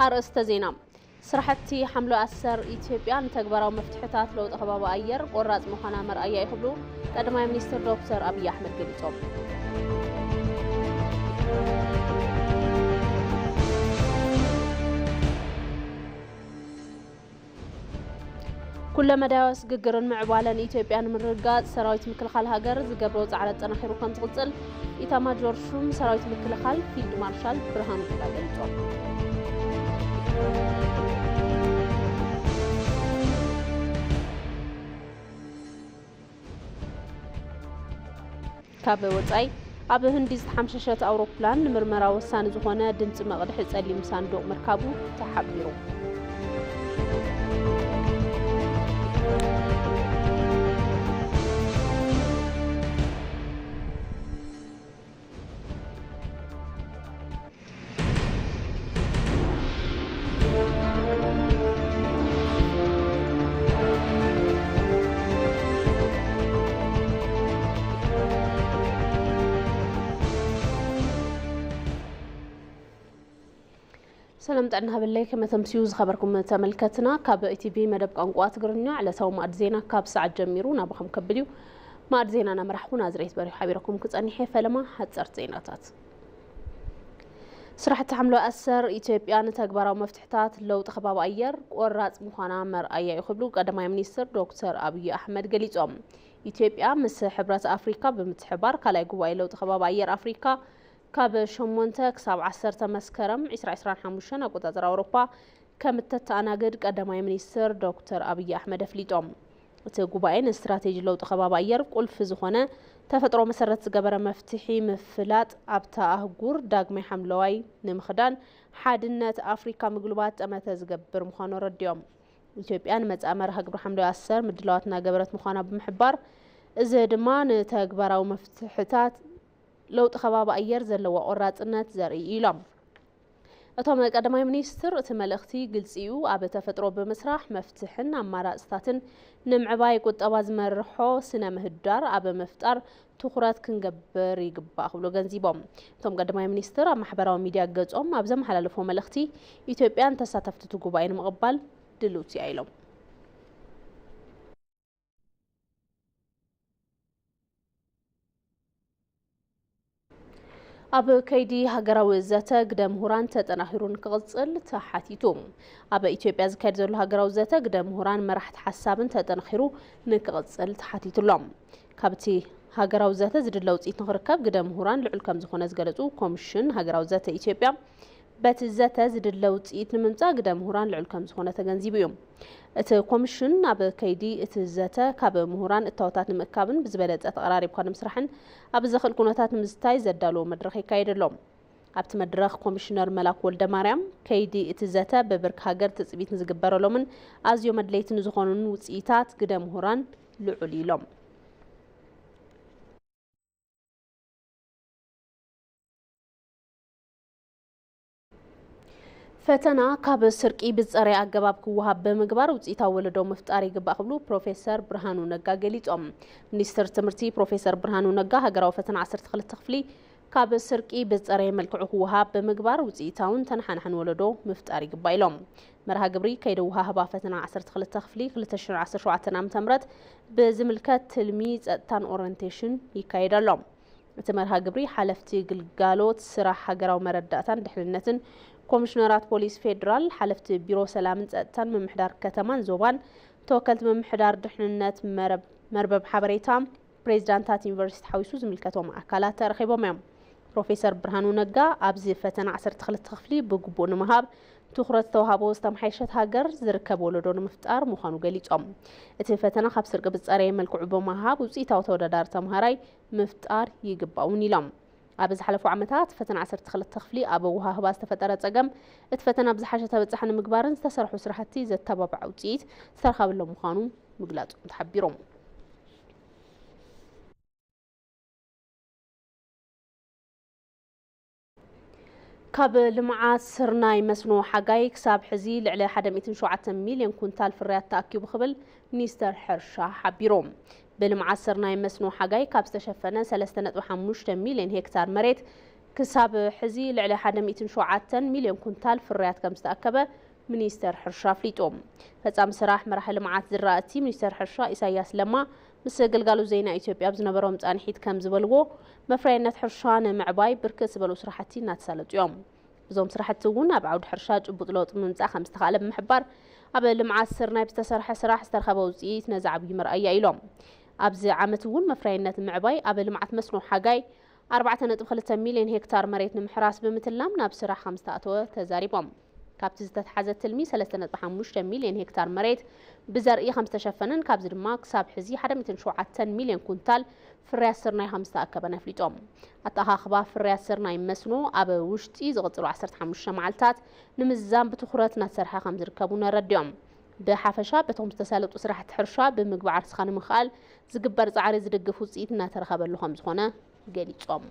ኣርእስተ ዜና። ስራሕቲ ሓምሎ ኣሰር ኢትዮጵያ ንተግባራዊ መፍትሕታት ለውጢ ከባቢ ኣየር ቆራፅ ምዃና መርኣያ እዩ ክብሉ ቀዳማይ ሚኒስትር ዶክተር ኣብይ ኣሕመድ ገሊፆም። ኩለመዳያዊ ስግግርን ምዕባለን ኢትዮጵያ ንምርግጋጽ ሰራዊት ምክልኻል ሃገር ዝገብሮ ጻዕሪ ኣጠናኺሩ ከም ዝቕጽል ኢታማጆር ሹም ሰራዊት ምክልኻል ፊልድ ማርሻል ብርሃኑ ጁላ ገሊጾም። ካብ ወጻኢ፣ ኣብ ህንዲ ዝተሓምሸሸት ኣውሮፕላን ንምርመራ ወሳኒ ዝኾነ ድምፂ መቕድሒ ጸሊም ሳንዱቕ ምርካቡ ተሓቢሩ። ሰላም ጥዕና ሃበለይ፣ ከመ ተምስዩ ዝኸበርኩም ተመልከትና። ካብ ኢቲቪ መደብ ቋንቋ ትግርኛ ዕለታዊ መኣዲ ዜና ካብ ሰዓት ጀሚሩ ናባኹም ከብል እዩ። መኣዲ ዜና እናመራሕኩ ናዝሬት በሪሁ ሓቢረኩም ክጸኒሕ እየ። ፈለማ ሓጸርቲ ዜናታት። ስራሕቲ ሓምለዋይ ኣሰር ኢትዮጵያ ንተግባራዊ መፍትሕታት ለውጢ ከባቢ ኣየር ቆራፅ ምዃና መርኣያ እዩ ክብሉ ቀዳማይ ሚኒስትር ዶክተር ኣብይ ኣሕመድ ገሊፆም። ኢትዮጵያ ምስ ሕብረት ኣፍሪካ ብምትሕባር ካልኣይ ጉባኤ ለውጢ ከባቢ ኣየር ኣፍሪካ ካብ ሸሞንተ ክሳብ ዓሰርተ መስከረም ዕስራ ዕስራን ሓሙሽተን ኣቆጻጽራ ኣውሮፓ ከም እተተኣናግድ ቀዳማይ ሚኒስትር ዶክተር ኣብይ ኣሕመድ ኣፍሊጦም። እቲ ጉባኤ ንስትራቴጂ ለውጢ ከባቢ ኣየር ቁልፊ ዝኾነ ተፈጥሮ መሰረት ዝገበረ መፍትሒ ምፍላጥ ኣብታ ኣህጉር ዳግማይ ሓምለዋይ ንምኽዳን ሓድነት ኣፍሪካ ምግልባት ጠመተ ዝገብር ምዃኑ ኣረዲኦም። ኢትዮጵያ ንመጻኢ መርሃ ግብሪ ሓምለዋይ ኣሰር ምድላዋት እናገበረት ምዃና ብምሕባር፣ እዚ ድማ ንተግባራዊ መፍትሕታት ለውጢ ከባቢ ኣየር ዘለዋ ቆራጽነት ዘርኢ እዩ ኢሎም። እቶም ቀዳማይ ሚኒስትር፣ እቲ መልእኽቲ ግልጺ እዩ፣ ኣብ ተፈጥሮ ብምስራሕ መፍትሕን ኣማራጽታትን ንምዕባይ ቁጠባ ዝመርሖ ስነ ምህዳር ኣብ ምፍጣር ትኹረት ክንገብር ይግባእ ክብሉ ኣገንዚቦም። እቶም ቀዳማይ ሚኒስትር ኣብ ማሕበራዊ ሚድያ ገጾም ኣብ ዘመሓላለፎ መልእኽቲ፣ ኢትዮጵያ ንተሳተፍቲ እቲ ጉባኤ ንምቕባል ድልውቲ እያ ኢሎም። ኣብ ከይዲ ሃገራዊ ዘተ ግደ ምሁራን ተጠናኺሩ ንክቕፅል ተሓቲቱ። ኣብ ኢትዮጵያ ዝካየድ ዘሎ ሃገራዊ ዘተ ግደ ምሁራን መራሕቲ ሓሳብን ተጠናኺሩ ንክቕፅል ተሓቲቱ ኣሎ። ካብቲ ሃገራዊ ዘተ ዝድለ ውፅኢት ንክርከብ ግደ ምሁራን ልዑል ከም ዝኾነ ዝገለፁ ኮሚሽን ሃገራዊ ዘተ ኢትዮጵያ፣ በቲ ዘተ ዝድለ ውፅኢት ንምምፃእ ግደ ምሁራን ልዑል ከም ዝኾነ ተገንዚቡ እዩ። እቲ ኮሚሽን ኣብ ከይዲ እቲ ዘተ ካብ ምሁራን እታወታት ንምእካብን ብዝበለፀ ተቐራሪብካ ንምስራሕን ኣብ ዘኽእል ኩነታት ንምዝታይ ዘዳለዎ መድረኽ የካየደ ኣሎ። ኣብቲ መድረኽ ኮሚሽነር መላኩ ወልደማርያም፣ ከይዲ እቲ ዘተ ብብርኪ ሃገር ትፅቢት ንዝግበረሎምን ኣዝዮም ኣድለይቲ ንዝኾኑን ውፅኢታት ግደ ምሁራን ልዑል እዩ ኢሎም። ፈተና ካብ ስርቂ ብዝጸረየ ኣገባብ ክወሃብ ብምግባር ውጽኢታዊ ወለዶ ምፍጣር ይግባእ ክብሉ ፕሮፌሰር ብርሃኑ ነጋ ገሊጾም። ሚኒስትር ትምህርቲ ፕሮፌሰር ብርሃኑ ነጋ፣ ሃገራዊ ፈተና ዓሰርተ ክልተ ክፍሊ ካብ ስርቂ ብዝጸረየ መልክዑ ክወሃብ ብምግባር ውጽኢታውን ተነሓናሕን ወለዶ ምፍጣር ይግባእ ኢሎም። መርሃ ግብሪ ከይዲ ኣወሃህባ ፈተና ዓሰርተ ክልተ ክፍሊ ክልተ ሽሕን ዓሰርተ ሸውዓተን ዓመተ ምህረት ብዝምልከት ትልሚ፣ ጸጥታን ኦሪየንቴሽን ይካየድ ኣሎ። እቲ መርሃ ግብሪ ሓለፍቲ ግልጋሎት ስራሕ ሃገራዊ መረዳእታን ድሕንነትን፣ ኮሚሽነራት ፖሊስ ፌዴራል፣ ሓለፍቲ ቢሮ ሰላምን ጸጥታን ምምሕዳር ከተማን ዞባን፣ ተወከልቲ ምምሕዳር ድሕንነት መረብ፣ መርበብ ሓበሬታ፣ ፕሬዚዳንታት ዩኒቨርሲቲ ሓዊሱ ዝምልከቶም ኣካላት ተረኺቦም እዮም። ፕሮፌሰር ብርሃኑ ነጋ፣ ኣብዚ ፈተና ዓሰርተ ክልተ ክፍሊ ብግቡእ ንምሃብ ትኹረት ዝተዋሃቦ ዝተመሓየሸት ሃገር ዝርከብ ወለዶ ንምፍጣር ምዃኑ ገሊጾም። እቲ ፈተና ካብ ስርቂ ብዝጸረየ መልክዑ ብምሃብ ውጽኢታዊ ተወዳዳሪ ተምሃራይ ምፍጣር ይግባእ እውን ኢሎም። ኣብ ዝሓለፉ ዓመታት ፈተና ዓሰርተ ክልተ ክፍሊ ኣብ ኣወሃህባ ዝተፈጠረ ጸገም፣ እቲ ፈተና ብዝሓሸ ተበጻሒ ንምግባርን ዝተሰርሑ ስራሕቲ ዘተባብዕ ውጽኢት ዝተረኸበሎም ምዃኑ ምግላጾም ተሓቢሮም። ካብ ልምዓት ስርናይ መስኖ ሓጋይ ክሳብ ሕዚ ልዕሊ ሓደ ሚእትን ሸውዓተን ሚልዮን ኩንታል ፍርያት ተኣኪቡ ክብል ሚኒስተር ሕርሻ ሓቢሩ። ብልምዓት ስርናይ መስኖ ሓጋይ ካብ ዝተሸፈነ ሰለስተ ነጥቢ ሓሙሽተ ሚልዮን ሄክታር መሬት ክሳብ ሕዚ ልዕሊ ሓደ ሚእትን ሸውዓተን ሚልዮን ኩንታል ፍርያት ከም ዝተኣከበ ሚኒስተር ሕርሻ ኣፍሊጡ። ፈጻሚ ስራሕ መራሒ ልምዓት ዝራእቲ ሚኒስተር ሕርሻ ኢሳያስ ለማ ምስ ግልጋሎት ዜና ኢትዮጵያ ኣብ ዝነበሮም ጻንሒት ከም ዝበልዎ፣ መፍረያይነት ሕርሻ ንምዕባይ ብርክት ዝበሉ ስራሕቲ እናተሳለጡ እዮም። እዞም ስራሕቲ እውን ኣብ ዓውዲ ሕርሻ ጭቡጥ ለውጢ ምምጻእ ከም ዝተኻእለ ብምሕባር፣ ኣብ ልምዓት ስርናይ ብዝተሰርሐ ስራሕ ዝተረኸበ ውፅኢት ነዚ ዓብዪ መርኣያ ኢሎም። ኣብዚ ዓመት እውን መፍረያይነት ንምዕባይ ኣብ ልምዓት መስኖ ሓጋይ ኣርባዕተ ነጥቢ ክልተ ሚልዮን ሄክታር መሬት ንምሕራስ ብምትላም ናብ ስራሕ ከም ዝተኣተወ ተዛሪቦም። ካብቲ ዝተትሓዘ ትልሚ ሰለስተ ነጥቢ ሓሙሽተ ሚልዮን ሄክታር መሬት ብዘርኢ ከም ዝተሸፈነን ካብዚ ድማ ክሳብ ሕዚ ሓደ ሚእትን ሸውዓተን ሚልዮን ኩንታል ፍርያት ስርናይ ከም ዝተኣከበን ኣፍሊጦም። ኣተኣኻኽባ ፍርያት ስርናይ መስኖ ኣብ ውሽጢ ዝቕጽሉ ዓሰርተ ሓሙሽተ መዓልታት ንምዝዛም ብትኹረት እናተሰርሐ ከም ዝርከቡ ነረዲኦም። ብሓፈሻ በቶም ዝተሳለጡ ስራሕቲ ሕርሻ ብምግባር ስኻ ንምኽኣል ዝግበር ጻዕሪ ዝድግፍ ውፅኢት እናተረኸበሉ ከም ዝኾነ ገሊጾም።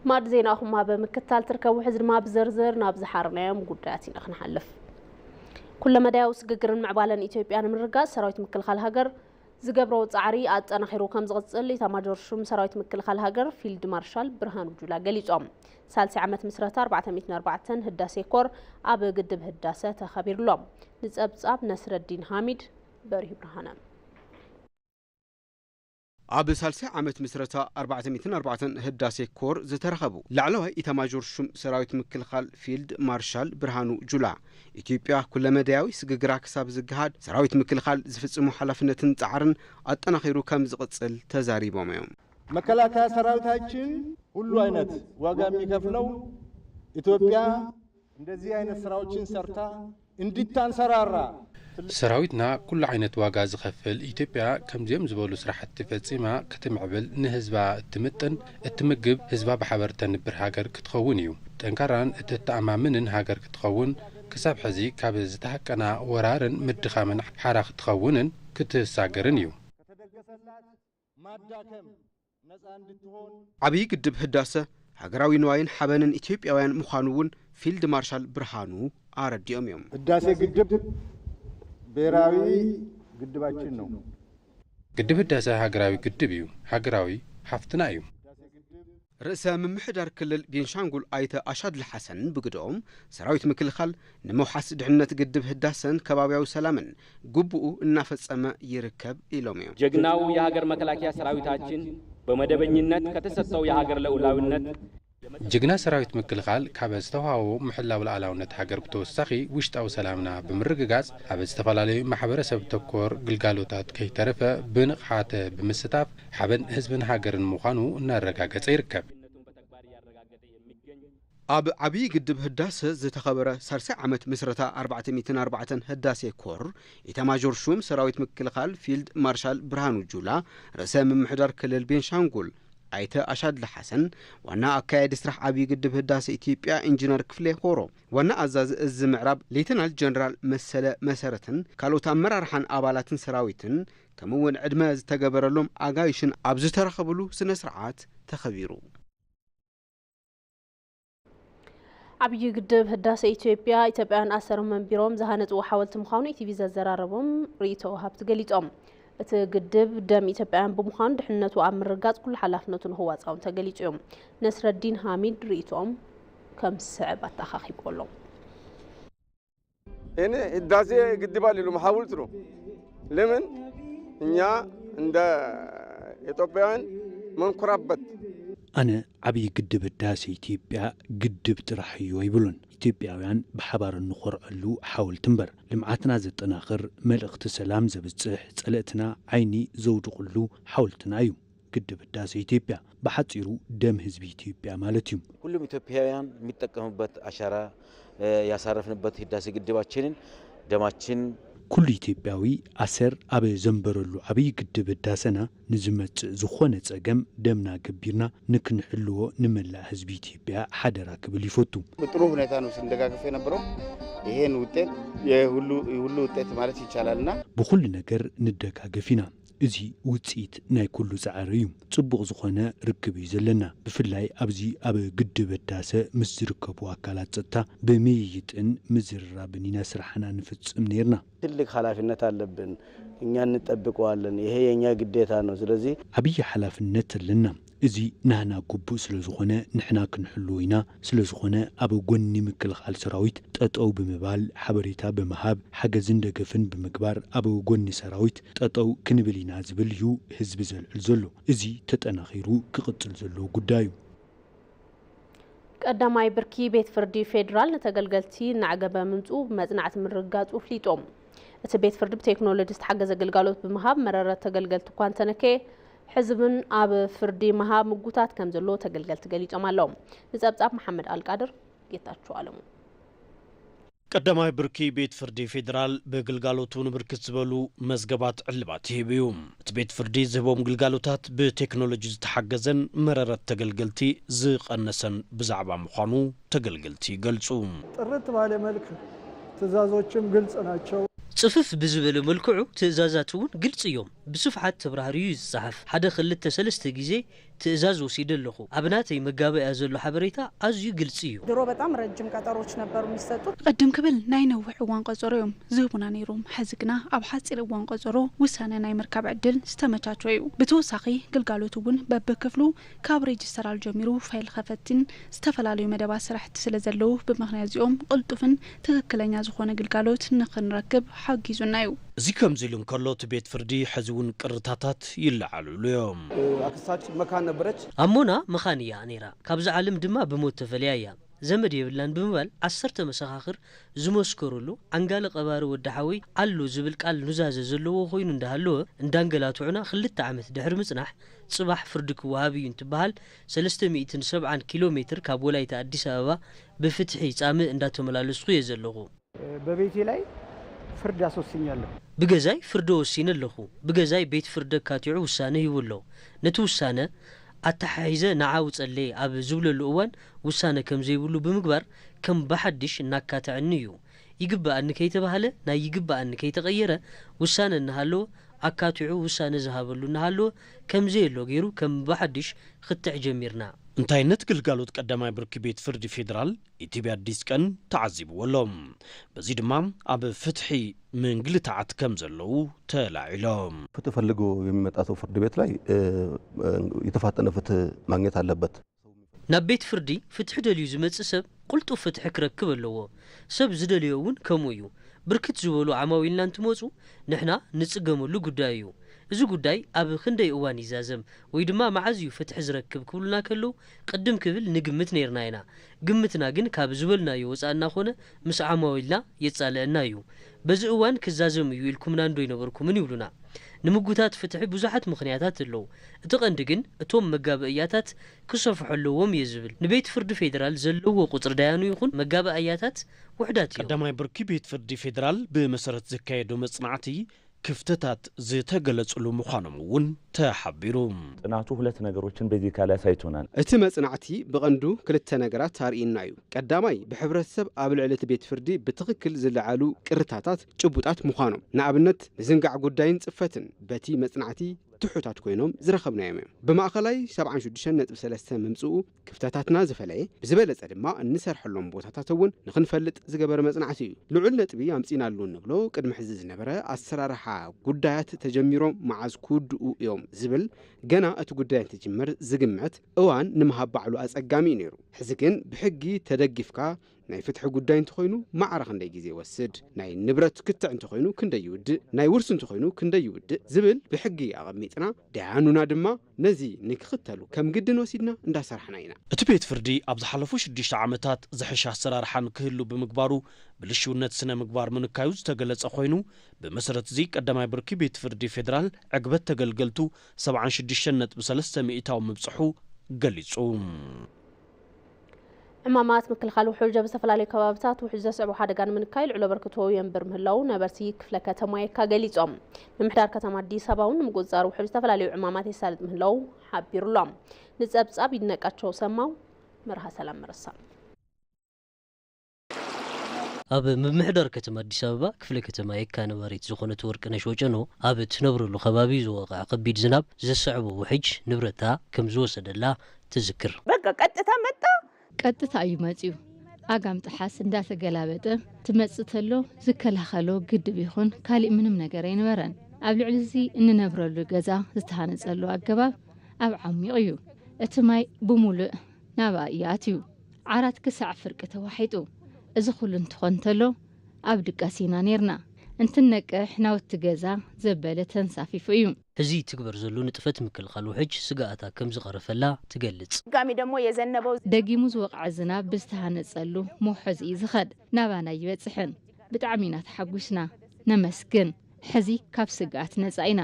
ማዕድ ዜናኹም ኣብ ምክትታል ትርከቡ። ሕዚ ድማ ብዝርዝር ናብ ዝሓርናዮም ጉዳያት ኢና ክንሓልፍ። ኩለመዳያዊ ስግግርን ምዕባለን ኢትዮጵያ ንምርግጋጽ ሰራዊት ምክልኻል ሃገር ዝገብሮ ጻዕሪ ኣጠናኺሩ ከም ዝቕጽል ኢታማጆር ሹም ሰራዊት ምክልኻል ሃገር ፊልድ ማርሻል ብርሃኑ ጁላ ገሊጾም። ሳልሳይ ዓመት ምስረታ ኣርባዕተ ሚእትን ኣርባዕተን ህዳሴ ኮር ኣብ ግድብ ህዳሰ ተኸቢሩሎም። ንጸብጻብ ነስረዲን ሃሚድ፣ በሪሁ ብርሃነ። ኣብ ሳልሳይ ዓመት ምስረታ ኣርባዕተ ሚእትን ኣርባዕተን ህዳሴ ኮር ዝተረኸቡ ላዕለዋይ ኢታማዦር ሹም ሰራዊት ምክልኻል ፊልድ ማርሻል ብርሃኑ ጁላ፣ ኢትዮጵያ ኩለመዳያዊ ስግግራ ክሳብ ዝገሃድ ሰራዊት ምክልኻል ዝፍጽሞ ሓላፍነትን ጻዕርን ኣጠናኺሩ ከም ዝቕጽል ተዛሪቦም እዮም። መከላከያ ሰራዊታችን ሁሉ አይነት ዋጋ የሚከፍለው ኢትዮጵያ እንደዚህ አይነት ስራዎችን ሰርታ እንድታንሰራራ። ሰራዊትና ኩሉ ዓይነት ዋጋ ዝኸፍል፣ ኢትዮጵያ ከምዚኦም ዝበሉ ስራሕቲ ፈጺማ ክትምዕብል፣ ንህዝባ እትምጥን እትምግብ፣ ህዝባ ብሓበር ተንብር ሃገር ክትኸውን እዩ። ጠንካራን እትተኣማምንን ሃገር ክትኸውን፣ ክሳብ ሕዚ ካብ ዝተሃቀና ወራርን ምድኻምን ሓራ ክትኸውንን ክትሳገርን እዩ። ከተደገሰላት ማዳከም ነፃ እንድትሆን። ዓብዪ ግድብ ህዳሰ ሃገራዊ ንዋይን ሓበንን ኢትዮጵያውያን ምዃኑ እውን ፊልድ ማርሻል ብርሃኑ ኣረዲኦም እዮም። ህዳሴ ግድብ ብሔራዊ ግድባችን ነው። ግድብ ህዳሰ ሃገራዊ ግድብ እዩ፣ ሃገራዊ ሃፍትና እዩ። ርእሰ ምምሕዳር ክልል ቤንሻንጉል ኣይተ ኣሻድሊ ሓሰን ብግደኦም፣ ሰራዊት ምክልኻል ንምውሓስ ድሕነት ግድብ ህዳሰን ከባቢያዊ ሰላምን ግቡኡ እናፈጸመ ይርከብ ኢሎም እዮም። ጀግናው የሀገር መከላከያ ሰራዊታችን በመደበኝነት ከተሰጠው የሀገር ልዑላዊነት ጅግና ሰራዊት ምክልኻል ካብ ዝተዋህቦ ምሕላው ሉዓላውነት ሃገር ብተወሳኺ ውሽጣዊ ሰላምና ብምርግጋጽ ኣብ ዝተፈላለዩ ማሕበረሰብ ተኮር ግልጋሎታት ከይተረፈ ብንቕሓት ብምስታፍ ሓበን ህዝብን ሃገርን ምዃኑ እናረጋገጸ ይርከብ። ኣብ ዓብዪ ግድብ ህዳሰ ዝተኸበረ ሳልሳይ ዓመት ምስረታ ኣርባዕተ ሚእትን ኣርባዕተን ህዳሴ ኮር ኢታማዦር ሹም ሰራዊት ምክልኻል ፊልድ ማርሻል ብርሃኑ ጁላ፣ ርእሰ ምምሕዳር ክልል ቤንሻንጉል ኣይተ ኣሻድሊ ሓሰን፣ ዋና ኣካያዲ ስራሕ ዓብዪ ግድብ ህዳሰ ኢትዮጵያ ኢንጂነር ክፍሌ ሆሮ፣ ዋና ኣዛዚ እዚ ምዕራብ ሌተናል ጀነራል መሰለ መሰረትን ካልኦት ኣመራርሓን ኣባላትን ሰራዊትን፣ ከምኡ እውን ዕድመ ዝተገበረሎም ኣጋይሽን ኣብ ዝተረኸብሉ ስነ ስርዓት ተኸቢሩ። ዓብዪ ግድብ ህዳሰ ኢትዮጵያ ኢትዮጵያውያን ኣሰሮም መንቢሮም ዝሃነፅዎ ሓወልቲ ምዃኑ ኢቲቪ ዘዘራረቦም ርእይቶ ወሃብቲ ገሊፆም። እቲ ግድብ ደም ኢትዮጵያውያን ብምዃኑ ድሕንነቱ ኣብ ምርግጋፅ ኩሉ ሓላፍነቱ ንክዋፃእ እውን ተገሊፁ እዩ። ነስረዲን ሃሚድ ርእይቶኦም ከም ዝስዕብ ኣተኣኻኺብዎ ኣሎ። ይህን ህዳሴ ግድብ አልሉም ሐውልት ነው። ለምን እኛ እንደ ኢትዮጵያውያን መንኮራበት ኣነ ዓብዪ ግድብ ህዳሴ ኢትዮጵያ ግድብ ጥራሕ እዩ ኣይብሉን። ኢትዮጵያውያን ብሓባር እንኾርዐሉ ሓወልቲ እምበር፣ ልምዓትና ዘጠናኽር፣ መልእኽቲ ሰላም ዘብፅሕ፣ ፀለእትና ዓይኒ ዘውድቕሉ ሓወልትና እዩ ግድብ ህዳሴ ኢትዮጵያ። ብሓፂሩ ደም ህዝቢ ኢትዮጵያ ማለት እዩ። ሁሉም ኢትዮጵያውያን የሚጠቀሙበት አሻራ ያሳረፍንበት ህዳሴ ግድባችንን ደማችን ኩሉ ኢትዮጵያዊ ኣሰር ኣብ ዘንበረሉ ዓብዪ ግድብ ህዳሰና ንዝመጽእ ዝኾነ ጸገም ደምና ገቢርና ንክንሕልዎ ንመላእ ህዝቢ ኢትዮጵያ ሓደራ ክብል ይፈቱ። በጥሩ ሁኔታ ነው ስንደጋገፍ የነበረው። ይሄን ውጤት የሁሉ ሁሉ ውጤት ማለት ይቻላልና ብኹሉ ነገር ንደጋገፍ ኢና። እዚ ውጽኢት ናይ ኩሉ ጻዕሪ እዩ። ጽቡቕ ዝኾነ ርክብ እዩ ዘለና። ብፍላይ ኣብዚ ኣብ ግድብ ህዳሰ ምስ ዝርከቡ ኣካላት ጸጥታ ብምይይጥን ምዝርራብን ኢና ስራሕና ንፍጽም ነይርና። ትልቅ ኃላፊነት አለብን። እኛ እንጠብቀዋለን። ይሄ የኛ ግዴታ ነው። ስለዚህ ዓብዪ ሓላፍነት ኣለና። እዚ ናህና ግቡእ ስለ ዝኾነ ንሕና ክንሕልዎ ኢና። ስለ ዝኾነ ኣብ ጎኒ ምክልኻል ሰራዊት ጠጠው ብምባል፣ ሓበሬታ ብምሃብ፣ ሓገዝን ደገፍን ብምግባር ኣብ ጎኒ ሰራዊት ጠጠው ክንብል ኢና ዝብል እዩ ህዝቢ ዘልዕል ዘሎ። እዚ ተጠናኺሩ ክቕፅል ዘለዎ ጉዳይ እዩ። ቀዳማይ ብርኪ ቤት ፍርዲ ፌዴራል ንተገልገልቲ እናዕገበ ምምፅኡ ብመፅናዕቲ ምርግጋፁ ኣፍሊጡ። እቲ ቤት ፍርዲ ብቴክኖሎጂ ዝተሓገዘ ግልጋሎት ብምሃብ መረረት ተገልገልቲ እኳ እንተነከየ፣ ሕዚ እውን ኣብ ፍርዲ ምሃብ ምጉታት ከም ዘሎ ተገልገልቲ ገሊፆም ኣለዉ። ንፀብፃብ መሓመድ ኣልቃድር፣ ጌታቸው ኣለሙ። ቀዳማይ ብርኪ ቤት ፍርዲ ፌዴራል ብግልጋሎቱ ንብርክት ዝበሉ መዝገባት ዕልባት ይህብ እዩ። እቲ ቤት ፍርዲ ዝህቦም ግልጋሎታት ብቴክኖሎጂ ዝተሓገዘን መረረት ተገልገልቲ ዝቐነሰን ብዛዕባ ምዃኑ ተገልገልቲ ይገልጹ። ጥርት ባለ መልክ ትዕዛዞችም ግልጽ ናቸው። ጽፍፍ ብዝበለ መልክዑ ትእዛዛት እውን ግልጽ እዮም። ብስፍሓት ተብራህርዩ እዩ ዝጸሓፍ። ሓደ ክልተ ሰለስተ ግዜ ትእዛዝ ወሲደ ኣለኹ። ኣብ ናተይ መጋበእያ ዘሎ ሓበሬታ ኣዝዩ ግልጺ እዩ። ድሮ በጣም ረጅም ቀጠሮች ነበሩ የሚሰጡት። ቅድም ክብል ናይ ነዊሕ እዋን ቀጸሮ እዮም ዝህቡና ነይሮም። ሕዚ ግና ኣብ ሓጺር እዋን ቀጸሮ ውሳነ ናይ ምርካብ ዕድል ዝተመቻቸወ እዩ። ብተወሳኺ ግልጋሎት እውን በብክፍሉ ካብ ሬጅስተራል ጀሚሩ ፋይል ከፈትን ዝተፈላለዩ መደባት ስራሕቲ ስለ ዘለዉ ብምኽንያት እዚኦም ቅልጡፍን ትኽክለኛ ዝኾነ ግልጋሎት ንኽንረክብ ሓጊዙና እዩ። እዚ ከምዚ ኢሉ እንከሎ እቲ ቤት ፍርዲ ሕዚ እውን ቅርታታት ይለዓልሉ እዮም። አክስታችን መካን ነበረች። ኣሞና መኻን እያ ነይራ። ካብዛ ዓለም ድማ ብሞት ተፈልያ እያ። ዘመድ የብላን ብምባል ዓሰርተ መሰኻኽር ዝመስከሩሉ ዓንጋሊ ቀባሪ ወዲ ሓወይ ኣሎ ዝብል ቃል ኑዛዘ ዘለዎ ኮይኑ እንዳሃለወ እንዳንገላትዑና ክልተ ዓመት ድሕሪ ምጽናሕ ጽባሕ ፍርዲ ክወሃብ እዩ እንትበሃል ሰለስተ ሚእትን ሰብዓን ኪሎ ሜትር ካብ ወላይታ ኣዲስ ኣበባ ብፍትሒ ጻምእ እንዳተመላለስኩ እየ ዘለኹ። በቤቴ ላይ ፍርድ አስወስኛለሁ። ብገዛይ ፍርዲ ወሲነ ኣለኹ። ብገዛይ ቤት ፍርዲ ኣካቲዑ ውሳነ ሂቡ ኣሎ። ነቲ ውሳነ ኣተሓሒዘ ንዓ ውጸለይ ኣብ ዝብለሉ እዋን ውሳነ ከም ዘይብሉ ብምግባር ከም ብሓድሽ እናካትዐኒ እዩ። ይግበኣኒ ከይተባህለ ናይ ይግበኣኒ ከይተቐየረ ውሳነ እናሃለወ ኣካቲዑ ውሳነ ዝሃበሉ እናሃለወ ከም ዘየሎ ገይሩ ከም ብሓድሽ ክትዕ ጀሚርና። እንታይነት ግልጋሎት ቀዳማይ ብርኪ ቤት ፍርዲ ፌዴራል ኢቲቪ ኣዲስ ቀን ተዓዚብዎ ኣሎ። በዚ ድማ ኣብ ፍትሒ ምንግልታዓት ከም ዘለዉ ተላዒሎም። ፍትህ ፈልጎ የሚመጣ ሰው ፍርድ ቤት ላይ የተፋጠነ ፍትህ ማግኘት አለበት። ናብ ቤት ፍርዲ ፍትሒ ደልዩ ዝመጽእ ሰብ ቅልጡፍ ፍትሒ ክረክብ ኣለዎ። ሰብ ዝደልዮ እውን ከምኡ እዩ። ብርክት ዝበሉ ዓማዊልና እንትመጹ ንሕና ንጽገመሉ ጉዳይ እዩ። እዚ ጉዳይ ኣብ ክንደይ እዋን ይዛዘም ወይ ድማ መዓዝ እዩ ፍትሒ ዝረክብ ክብሉና ከለዉ ቅድም ክብል ንግምት ነይርና ኢና። ግምትና ግን ካብ ዝበልናዮ ወጻእ እናኾነ ምስ ዓማዊልና የጻልአና እዩ። በዚ እዋን ክዛዘም እዩ ኢልኩምና እንዶ ኣይነበርኩምን ይብሉና። ንምጉታት ፍትሒ ብዙሓት ምኽንያታት ኣለዉ። እቲ ቀንዲ ግን እቶም መጋበእያታት ክሰፍሑ ኣለዎም እየ ዝብል። ንቤት ፍርዲ ፌደራል ዘለዎ ቁጽሪ ዳያኑ ይኹን መጋበእያታት ውሑዳት እዮም። ቀዳማይ ብርኪ ቤት ፍርዲ ፌደራል ብመሰረት ዘካየዶ መጽናዕቲ ክፍተታት ዝተገለጽሉ ምዃኖም እውን ተሓቢሩ። ጥናቱ ሁለት ነገሮችን basically አሳይቶናል። እቲ መጽናዕቲ ብቐንዱ ክልተ ነገራት ኣርእዩና እዩ። ቀዳማይ፣ ብሕብረተሰብ ኣብ ልዕሊ እቲ ቤት ፍርዲ ብትኽክል ዝለዓሉ ቅርታታት ጭቡጣት ምዃኖም፣ ንኣብነት ምዝንጋዕ ጉዳይን ጽፈትን በቲ መጽናዕቲ ትሑታት ኮይኖም ዝረኸብናዮም እዮም። ብማእኸላይ ሰብዓን ሽዱሽተን ነጥቢ ሰለስተ ምምፅኡ ክፍተታትና ዝፈለየ፣ ብዝበለፀ ድማ እንሰርሐሎም ቦታታት እውን ንኽንፈልጥ ዝገበረ መፅናዕቲ እዩ። ልዑል ነጥቢ ኣምፂእናሉ እንብሎ ቅድሚ ሕዚ ዝነበረ ኣሰራርሓ ጉዳያት ተጀሚሮም መዓዝ ክውድኡ እዮም ዝብል ገና እቲ ጉዳይ እንትጅመር ዝግመት እዋን ንምሃብ ባዕሉ ኣፀጋሚ እዩ ነይሩ። ሕዚ ግን ብሕጊ ተደጊፍካ ናይ ፍትሒ ጉዳይ እንተኾይኑ ማዕረ ክንደይ ግዜ ይወስድ፣ ናይ ንብረት ክትዕ እንተኾይኑ ክንደይ ይውድእ፣ ናይ ውርሲ እንተኾይኑ ክንደይ ይውድእ ዝብል ብሕጊ ኣቐሚጥና፣ ደያኑና ድማ ነዚ ንክኽተሉ ከም ግድን ወሲድና እንዳሰርሕና ኢና። እቲ ቤት ፍርዲ ኣብ ዝሓለፉ ሽዱሽተ ዓመታት ዝሕሻ ኣሰራርሓ ንክህሉ ብምግባሩ ብልሽውነት ስነ ምግባር ምንካዩ ዝተገለጸ ኮይኑ፣ ብመሰረት እዚ ቀዳማይ ብርኪ ቤት ፍርዲ ፌደራል ዕግበት ተገልገልቱ ሰብዓን ሽዱሽተን ነጥቢ ሰለስተ ሚእታዊ ምብጽሑ ገሊጹ። ዕማማት ምክልኻል ውሑጅ ኣብ ዝተፈላለዩ ከባብታት ውሑጅ ዘስዕቦ ሓደጋ ንምንካይ ልዑል ኣበርክቶ የንብር ምህላው ነበርቲ ክፍለ ከተማ የካ ገሊጾም። ምምሕዳር ከተማ ኣዲስ ኣበባ እውን ንምቁፅፃር ውሑጅ ዝተፈላለዩ ዕማማት የሳልጥ ምህላው ሓቢሩ ኣሎ። ንፀብፃብ ይድነቃቸው ሰማው፣ መርሃ ሰላም መረሳ። ኣብ ምምሕዳር ከተማ ኣዲስ ኣበባ ክፍለ ከተማ የካ ነባሪት ዝኾነት ወርቅነሽ ወጨኖ ኣብ ትነብረሉ ከባቢ ዝወቕዐ ከቢድ ዝናብ ዘስዕቦ ውሕጅ ንብረታ ከም ዝወሰደላ ትዝክር። በቃ ቀጥታ መጣ። ቀጥታ እዩ መፅዩ። ኣጋም ጥሓስ እንዳተገላበጠ ትመፅእ ተሎ ዝከላኸሎ ግድብ ይኹን ካሊእ ምንም ነገር ኣይነበረን። ኣብ ልዕሊ እዚ እንነብረሉ ገዛ ዝተሃነፀሉ ኣገባብ ኣብ ዓሚቕ እዩ። እቲ ማይ ብሙሉእ ናብኣ እዩ ኣትዩ። ዓራት ክሳዕ ፍርቂ ተዋሒጡ። እዚ ኩሉ እንትኾን ተሎ ኣብ ድቃስ ኢና ነይርና። እንትንነቅሕ ናውቲ ገዛ ዘበለ ተንሳፊፉ እዩ። እዚ ትግበር ዘሎ ንጥፈት ምክልኻል ውሕጅ ስግኣታ ከም ዝቐረፈላ ትገልጽ። ድጋሚ ደግሞ የዘነበው ደጊሙ ዝወቕዐ ዝናብ ብዝተሃነጸሉ መውሐዚ እዩ ዝኸድ። ናባና ኣይበጽሕን። ብጣዕሚ ኢና ተሓጒስና። ነመስግን። ሕዚ ካብ ስግኣት ነጻ ኢና።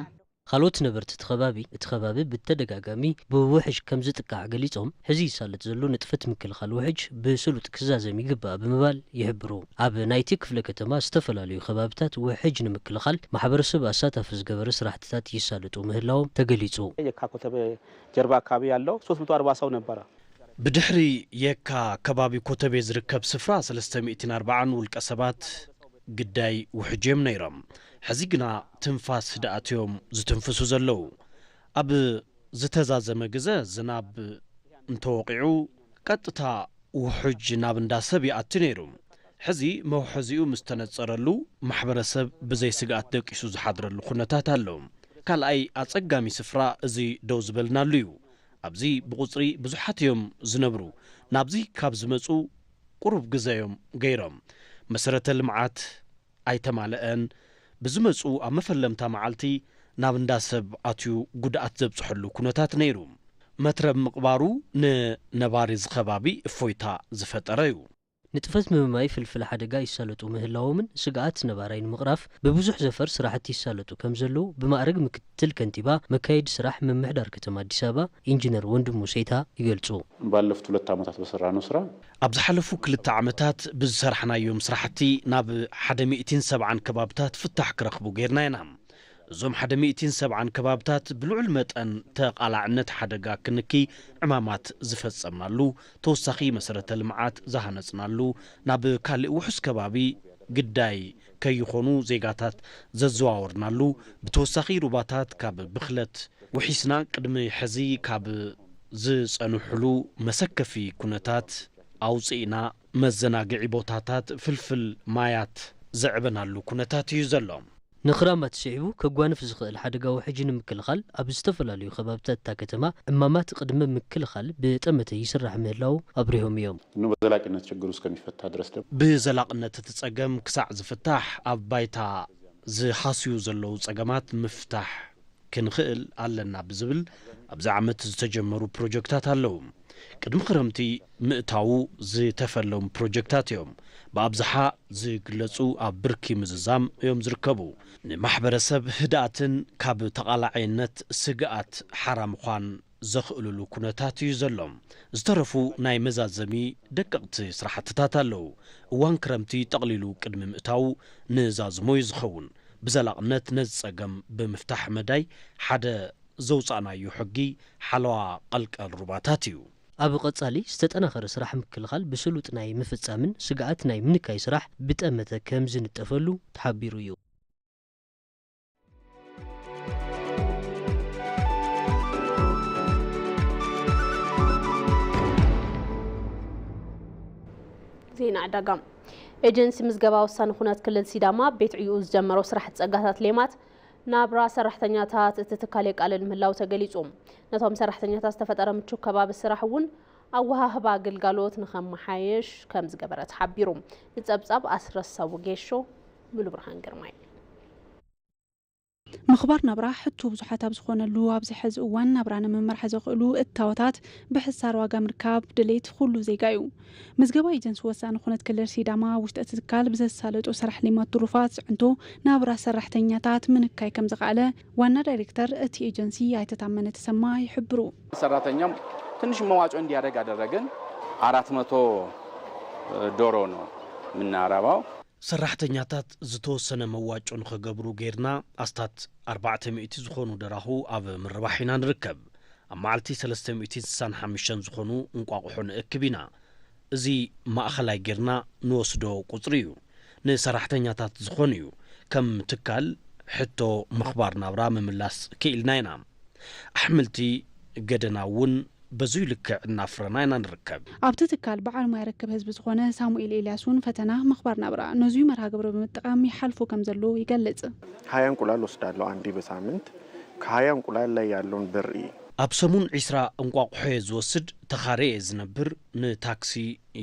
ካልኦት ነበርቲ እቲ ከባቢ፣ እቲ ከባቢ ብተደጋጋሚ ብውሕጅ ከም ዝጥቃዕ ገሊጾም፣ ሕዚ ይሳለጥ ዘሎ ንጥፈት ምክልኻል ውሕጅ ብስሉጥ ክዛዘም ይግባእ ብምባል ይሕብሩ። ኣብ ናይቲ ክፍለ ከተማ ዝተፈላለዩ ከባብታት ውሕጅ ንምክልኻል ማሕበረሰብ ኣሳታፊ ዝገበረ ስራሕትታት ይሳለጡ ምህላዎም ተገሊጹ። የካ ኮተቤ ጀርባ አካባቢ ያለው ሶስት መቶ አርባ ሰው ነበረ። ብድሕሪ የካ ከባቢ ኮተቤ ዝርከብ ስፍራ ሰለስተ ሚእትን ኣርባዓን ውልቀ ሰባት ግዳይ ውሕጅ እዮም ነይሮም። ሕዚ ግና ትንፋስ ህድኣት እዮም ዝትንፍሱ ዘለዉ። ኣብ ዝተዛዘመ ግዘ ዝናብ እንተወቒዑ ቀጥታ ውሑጅ ናብ እንዳ ሰብ ይኣቲ ነይሩ። ሕዚ መውሐዚኡ ምስ ተነጸረሉ ማሕበረሰብ ብዘይ ስግኣት ደቂሱ ዝሓድረሉ ኩነታት ኣሎ። ካልኣይ ኣጸጋሚ ስፍራ እዚ ደው ዝበልናሉ እዩ። ኣብዚ ብቑጽሪ ብዙሓት እዮም ዝነብሩ። ናብዚ ካብ ዝመጹ ቁሩብ ግዘ እዮም ገይሮም። መሰረተ ልምዓት ኣይተማልአን። ብዝመጹ ኣብ መፈለምታ መዓልቲ ናብ እንዳ ሰብ ኣትዩ ጉድኣት ዘብጽሐሉ ኩነታት ነይሩ። መትረብ ምቕባሩ ንነባሪ እዚ ከባቢ እፎይታ ዝፈጠረ እዩ። ንጥፈት ምምማይ ፍልፍል ሓደጋ ይሳለጡ ምህላዎምን ስግኣት ነባራይ ንምቕራፍ ብብዙሕ ዘፈር ስራሕቲ ይሳለጡ ከም ዘለዉ ብማእረግ ምክትል ከንቲባ መካየዲ ስራሕ ምምሕዳር ከተማ ኣዲስ ኣበባ ኢንጂነር ወንድሙ ሴታ ይገልጹ። ባለፉት ሁለት ዓመታት በሰራነው ስራ ኣብ ዝሓለፉ ክልተ ዓመታት ብዝሰራሕናዮም ስራሕቲ ናብ ሓደ ሚእትን ሰብዓን ከባብታት ፍታሕ ክረኽቡ ጌርና ኢና። እዞም ሓደ ሚእትን ሰብዓን ከባብታት ብልዑል መጠን ተቓላዕነት ሓደጋ ክንኪ ዕማማት ዝፈጸምናሉ፣ ተወሳኺ መሰረተ ልምዓት ዝሃነጽናሉ፣ ናብ ካልእ ውሑስ ከባቢ ግዳይ ከይኾኑ ዜጋታት ዘዘዋወርናሉ፣ ብተወሳኺ ሩባታት ካብ ብኽለት ውሒስና ቅድሚ ሕዚ ካብ ዝጸንሑሉ መሰከፊ ኩነታት ኣውጺእና መዘናግዒ ቦታታት ፍልፍል ማያት ዘዕበናሉ ኩነታት እዩ ዘሎ። ንኽራማት ስዒቡ ከጓንፍ ዝኽእል ሓደጋ ውሕጅ ንምክልኻል ኣብ ዝተፈላለዩ ከባብታት እታ ከተማ ዕማማት ቅድመ ምክልኻል ብጠመተ ይስራሕ ምህላዉ ኣብሪሆም እዮም። ኑ በዘላቂነት ችግሩ እስከሚፈታ ድረስ ደግሞ ብዘላቕነት እቲ ጸገም ክሳዕ ዝፍታሕ ኣብ ባይታ ዝሃስዩ ዘለዉ ጸገማት ምፍታሕ ክንኽእል ኣለና ብዝብል ኣብዚ ዓመት ዝተጀመሩ ፕሮጀክታት ኣለዉ። ቅድሚ ክረምቲ ምእታዉ ዝተፈለሙ ፕሮጀክታት እዮም። ብኣብዝሓ ዝግለፁ ኣብ ብርኪ ምዝዛም እዮም ዝርከቡ። ንማሕበረሰብ ህድኣትን ካብ ተቓላዓይነት ስግኣት ሓራ ምዃን ዘኽእልሉ ኩነታት እዩ ዘሎ። ዝተረፉ ናይ መዛዘሚ ደቀቕቲ ስራሕትታት ኣለዉ። እዋን ክረምቲ ጠቕሊሉ ቅድሚ ምእታዉ ንዛዝሞ እዩ ዝኸውን። ብዘላቕነት ነዚ ጸገም ብምፍታሕ መዳይ ሓደ ዘውጻእናዮ ሕጊ ሓለዋ ቀልቀል ሩባታት እዩ። ኣብ ቀጻሊ ዝተጠናኸረ ስራሕ ምክልኻል ብስሉጥ ናይ ምፍጻምን ስግኣት ናይ ምንካይ ስራሕ ብጠመተ ከም ዝንጠፈሉ ተሓቢሩ እዩ። ዜና ዕዳጋ። ኤጀንሲ ምዝገባ ወሳኒ ኩነት ክልል ሲዳማ ቤት ዕዩኡ ዝጀመሮ ስራሕቲ ጸጋታት ሌማት ናብራ ሰራሕተኛታት እቲ ትካል የቃልል ምህላው ተገሊጹ። ነቶም ሰራሕተኛታት ዝተፈጠረ ምቹ ከባቢ ስራሕ እውን ኣወሃህባ ግልጋሎት ንኸመሓየሽ ከም ዝገበረ ተሓቢሩ። ንጸብጻብ ኣስረሰቡ ጌሾ፣ ሙሉ ብርሃን ግርማይ። ምኽባር ናብራ ሕቶ ብዙሓት ኣብ ዝኾነሉ ኣብዚ ሕዚ እዋን ናብራ ንምምራሕ ዘኽእሉ እታወታት ብሕሳር ዋጋ ምርካብ ድሌት ኩሉ ዜጋ እዩ። ምዝገባ ኤጀንሲ ወሳኒ ኩነት ክልል ሲዳማ ኣብ ውሽጢ እቲ ትካል ብዘሳለጦ ስራሕ ሌማት ትሩፋት ዝዕንቶ ናብራ ሰራሕተኛታት ምንካይ ከም ዝኸኣለ ዋና ዳይሬክተር እቲ ኤጀንሲ ኣይተ ታመነ ተሰማ ይሕብሩ። ሰራተኛም ትንሽ መዋጮ እንዲያደርግ አደረግን። አራት መቶ ዶሮ ነው የምናረባው። ሰራሕተኛታት ዝተወሰነ መዋጮ ንኸገብሩ ጌርና፣ ኣስታት ኣርባዕተ ሚእቲ ዝኾኑ ደራኹ ኣብ ምርባሕ ኢና ንርከብ። ኣብ መዓልቲ ሰለስተ ሚእትን ስሳን ሓሙሽተን ዝኾኑ እንቋቑሖ ንእክብ ኢና። እዚ ማእኸላይ ጌርና ንወስዶ ቁጽሪ እዩ። ንሰራሕተኛታት ዝኾን እዩ። ከም ትካል ሕቶ ምኽባር ናብራ ምምላስ ክኢልና ኢና። ኣሕምልቲ ገደና እውን በዙይ ልክዕ እናፍረና ኢና ንርከብ። ኣብቲ ትካል በዓል ሞያ ርክብ ህዝቢ ዝኾነ ሳሙኤል ኤልያስ እውን ፈተና ምኽባር ናብራ ነዙይ መርሃ ግብሪ ብምጥቃም ይሓልፎ ከም ዘሎ ይገልጽ። ሀያ እንቁላል ወስዳለሁ አንዴ በሳምንት። ከሀያ እንቁላል ላይ ያለውን ብር እይ። ኣብ ሰሙን ዒስራ እንቋቑሖ እየ ዝወስድ፣ ተኻረ እየ ዝነብር፣ ንታክሲ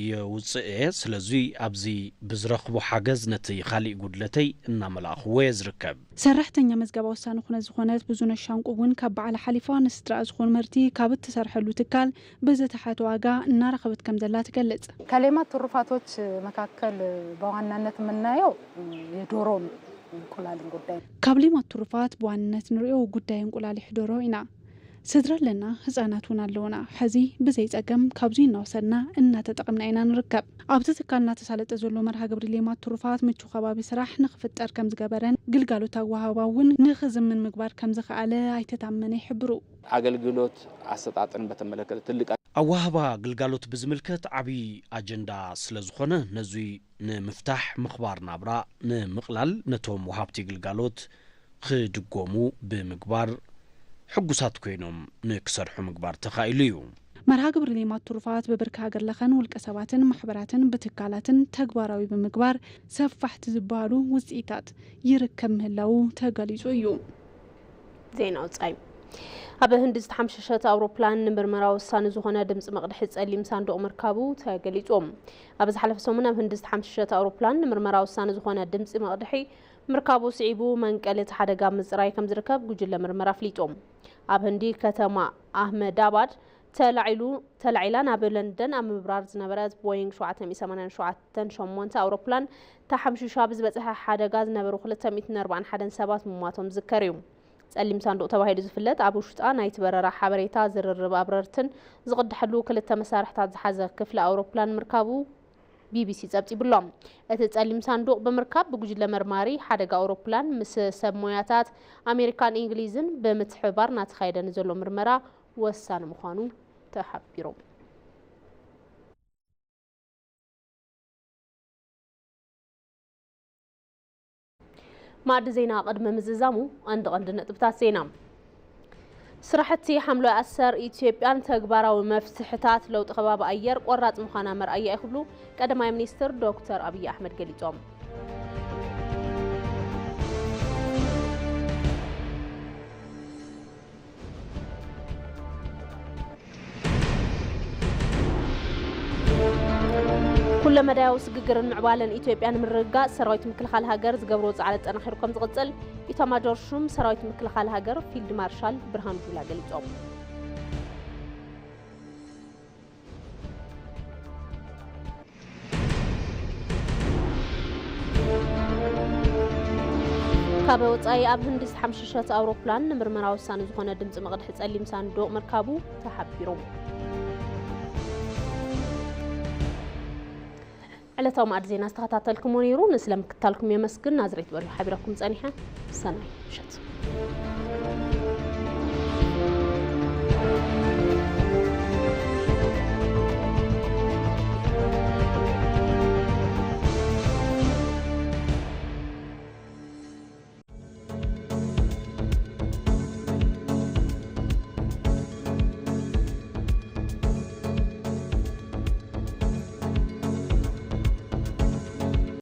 የውፅእ እየ። ስለዙይ ኣብዚ ብዝረኽቦ ሓገዝ ነቲ ካሊእ ጉድለተይ እናመላእኽዎ እየ ዝርከብ። ሰራሕተኛ መዝገባ ወሳኒ ኩነት ዝኾነት ብዙነሽ ሻንቆ እውን ካብ በዓል ሓሊፋ ንስድራ ዝኾን ምህርቲ ካብ እትሰርሐሉ ትካል ብዝተሓተ ዋጋ እናረኸበት ከም ዘላ ትገልጽ። ከሌማት ትሩፋቶች መካከል በዋናነት የምናየው የዶሮን እንቁላልን ጉዳይ። ካብ ሌማት ትሩፋት ብዋንነት ንሪኦ ጉዳይ እንቁላሊሕ ዶሮ ኢና። ስድራ ኣለና፣ ህጻናት እውን ኣለውና። ሕዚ ብዘይ ጸገም ካብዙይ እናወሰድና እናተጠቐምና ኢና ንርከብ። ኣብቲ ትካል እናተሳለጠ ዘሎ መርሃ ግብሪ ሌማት ትሩፋት ምቹ ከባቢ ስራሕ ንኽፍጠር ከም ዝገበረን ግልጋሎት ኣወሃህባ እውን ንኽዝምን ምግባር ከም ዝኸኣለ ኣይተ ታመነ ይሕብሩ። አገልግሎት አሰጣጥን በተመለከተ ትልቅ አወሃህባ ግልጋሎት ብዝምልከት ዓብዪ ኣጀንዳ ስለ ዝኾነ ነዙይ ንምፍታሕ ምኽባር ናብራ ንምቕላል ነቶም ወሃብቲ ግልጋሎት ክድጎሙ ብምግባር ሕጉሳት ኮይኖም ንክሰርሑ ምግባር ተኻኢሉ እዩ። መርሃ ግብሪ ሌማት ትሩፋት ብብርኪ ሃገር ለኸን ውልቀ ሰባትን ማሕበራትን ብትካላትን ተግባራዊ ብምግባር ሰፋሕቲ ዝበሃሉ ውፅኢታት ይርከብ ምህላዉ ተገሊፁ እዩ። ዜና ወጻኢ። ኣብ ህንዲ ዝተሓምሸሸት ኣውሮፕላን ንምርመራ ወሳኒ ዝኾነ ድምፂ መቕድሒ ጸሊም ሳንዱቕ ምርካቡ ተገሊጹ። ኣብ ዝሓለፈ ሰሙን ኣብ ህንዲ ዝተሓምሸሸት ኣውሮፕላን ንምርመራ ወሳኒ ዝኾነ ድምፂ መቕድሒ ምርካቡ ስዒቡ መንቀሊ እቲ ሓደጋ ምጽራይ ከም ዝርከብ ጉጅለ ምርመራ ኣፍሊጡ። ኣብ ህንዲ ከተማ ኣህመዳባድ ተላዒሉ ተላዒላ ናብ ለንደን ኣብ ምብራር ዝነበረት ቦይንግ ሸውዓተ ሚእቲ ሰማንያን ሸውዓተን ሸሞንተ ኣውሮፕላን ተሓምሺሻ ብዝበጽሐ ሓደጋ ዝነበሩ ክልተ ሚእትን ኣርባዓን ሓደን ሰባት ምሟቶም ዝዝከር እዩ። ጸሊም ሳንዱቕ ተባሂሉ ዝፍለጥ ኣብ ውሽጣ ናይቲ በረራ ሓበሬታ ዝርርብ ኣብረርትን ዝቕድሐሉ ክልተ መሳርሕታት ዝሓዘ ክፍሊ ኣውሮፕላን ምርካቡ ቢቢሲ ጸብጺቡ ኣሎ። እቲ ጸሊም ሳንዱቕ ብምርካብ ብጉጅለ መርማሪ ሓደጋ ኣውሮፕላን ምስ ሰብ ሞያታት ኣሜሪካን እንግሊዝን ብምትሕብባር እናተኻየደ ንዘሎ ምርመራ ወሳኒ ምዃኑ ተሓቢሩ። መኣዲ ዜና ቅድሚ ምዝዛሙ፣ ቀንዲ ቀንዲ ነጥብታት ዜና። ስራሕቲ ሓምለዋይ ኣሰር ኢትዮጵያን ተግባራዊ መፍትሕታት ለውጢ ከባቢ ኣየር ቆራፅ ምዃና መርኣያ እዩ ክብሉ ቀዳማይ ሚኒስትር ዶክተር ኣብይ ኣሕመድ ገሊፆም። ኩለመዳያዊ ስግግርን ምዕባለን ኢትዮጵያ ንምርግጋጽ ሰራዊት ምክልኻል ሃገር ዝገብሮ ጻዕሪ ኣጠናኺሩ ከም ዝቕጽል ኢታማጆር ሹም ሰራዊት ምክልኻል ሃገር ፊልድ ማርሻል ብርሃኑ ጁላ ገሊጾም። ካብ ወጻኢ ኣብ ህንዲ ዝተሓምሸሸት ኣውሮፕላን ንምርመራ ወሳኒ ዝኾነ ድምፂ መቕድሒ ጸሊም ሳንዱቕ ምርካቡ ተሓቢሩ። ዕለታዊ ማዕድ ዜና ዝተኸታተልኩሞ ነይሩ። ንስለ ምክታልኩም የመስግን። ናዝሬት በሉ ሓቢረኩም ጸኒሐ። ሰናይ ምሸት።